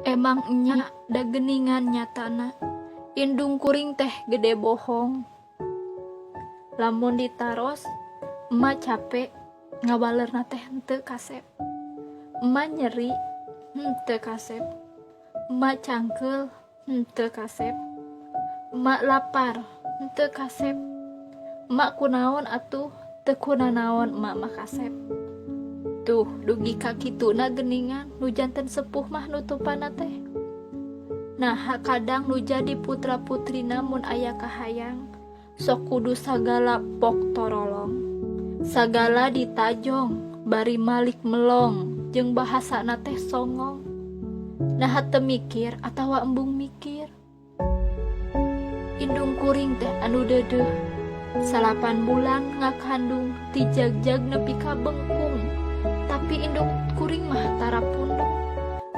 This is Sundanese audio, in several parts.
Emang enya da geuningan nyatana indung kuring teh gede bohong. Lamun ditaros emak capek ngawalerna teh henteu kasep. Emak nyeri henteu kasep. Emak cangkeul henteu kasep. Emak lapar henteu kasep. Emak kunaon atuh teu kunanaon emak mah kasep. Tuh dugi ka kituna geuningan nu janten sepuh mah nutupanna teh. Naha kadang nu jadi putra putrina mun aya kahayang sok kudu sagala pok torolong. Sagala ditajong bari malik melong jeung bahasana teh songong. Naha teu mikir atawa embung mikir. Indung kuring teh anu deudeuh 9 bulan ngakandung ti jagjag nepi ka bengkung, tapi indung kuring mah tara pundung.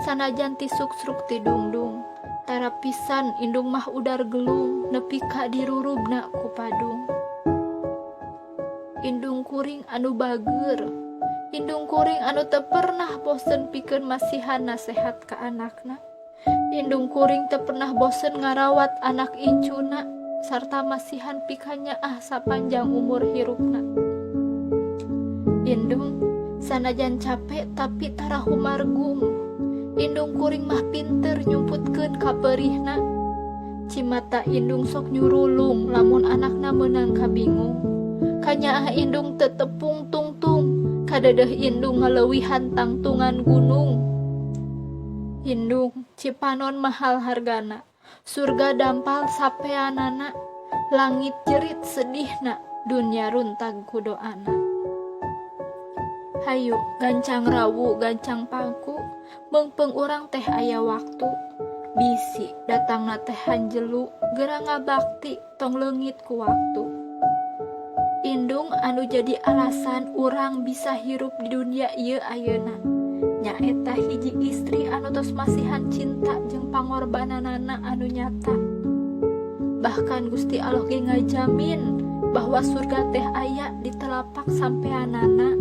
Sanajan ti suksruk ti dungdung, tara pisan indung mah udar gelung nepi ka dirurubna ku padung. Indung kuring anu bageur. Indung kuring anu teu pernah bosen pikeun masihan nasehat ka anakna. Indung kuring teu pernah bosen ngarawat anak incuna sarta masihan pikanyaah sapanjang umur hirupna. Indung sanajan capek tapi tara humargung. Indung kuring mah pinter nyumputkeun kapeurihna. Cimata indung sok nyurulung lamun anakna meunang kabingung. Kanyaah indung teu tepung tungtung, kadeudeuh indung ngaleuwihan tangtungan gunung. Indung cipanon mahal hargana, surga dampal sapeanana, langit jerit sedihna, dunya runtag ku doana. Hayu gancang rawu gancang pangku, meungpeung urang teh aya waktu. Bisi datangna teh hanjelu, geura ngabakti tong leungit ku waktu. Indung anu jadi alasan urang bisa hirup di dunia ieu ayeuna nyaeta hiji istri anu tos masihan cinta jeung pangorbananana anu nyata. Bahkan Gusti Allah ge ngajamin bahwa surga teh aya di telapak sampeanana.